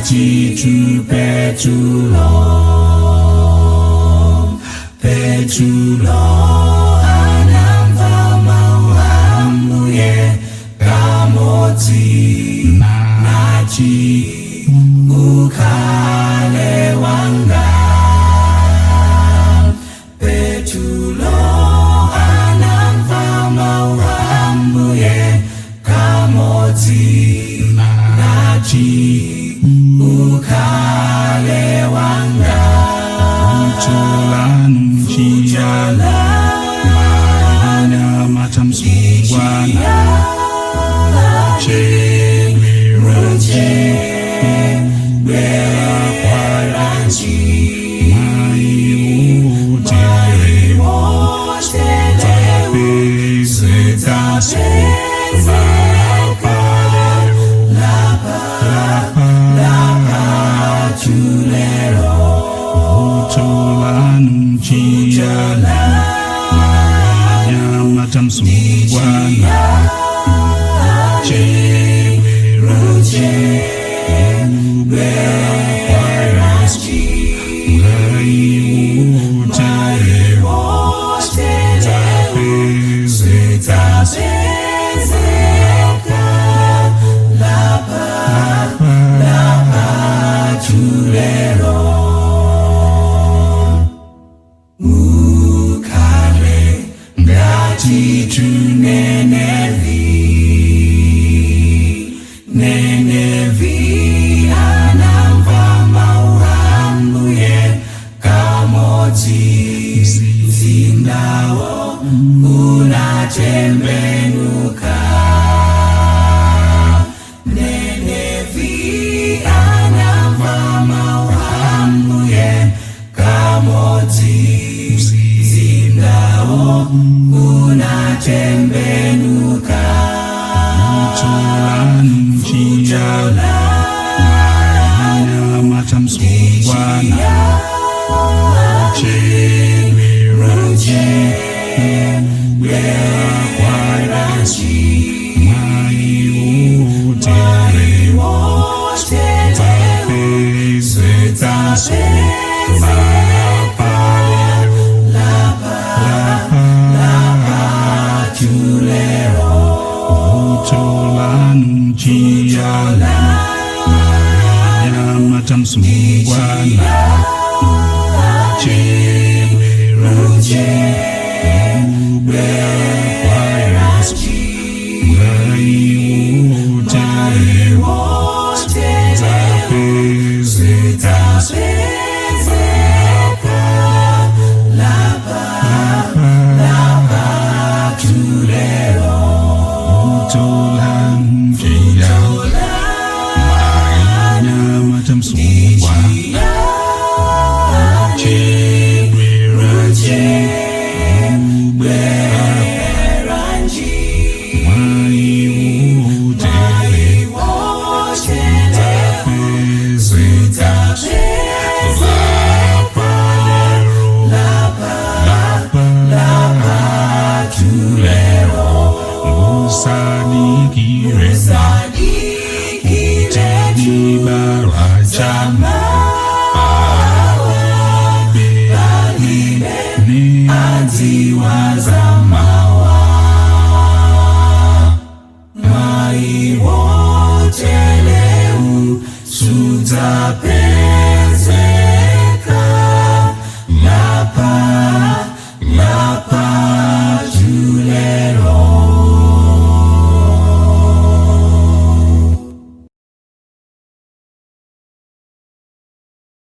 Natitu Petulo, Petulo anamva mau Ambuye kamodzi nati ukhale wanga. Petulo anamva mau Ambuye kamodzi nati ukhale wanga. Vuto lanu nchiyani mnyamata msungwana Muchedweranji kubwera kwa Yesu mwayi woterewu sudzapezekanso. Lapa lero, lapa Lero. Vuto lanu nchiyani mnyamata msungwana Muchedweranji kubwera kwa Yesu mwayi woterewu sudzapezekanso. Lapa, lero. Ukhale ngati Nenevi, Nenevi anamva mau Ambuye kamodzi mzindawo unatembenuka. Nenevi anamva mau Ambuye kamodzi mzindawo unatembenuka. Vuto lanu nchiyani mnyamata msungwana Muchedweranji kubwera kwa Yesu mwayi woterewu sudzapezekanso. Lapa lero, lapa Lero. Vuto lanu nchiyani mnyamata msungwana Muchedweranji kubwera kwa Yesu mwayi woterewu sudzapezekanso. Lapa, lero. Vuto lanu nchiyani mnyamata msungwana Muchedweranji kubwera mwayi woterewu sudzapezekanso. Lapa lero, lapa lero. Musadikire Ibara chama Palibe Adziwa zamawa mwayi woterewu sudzape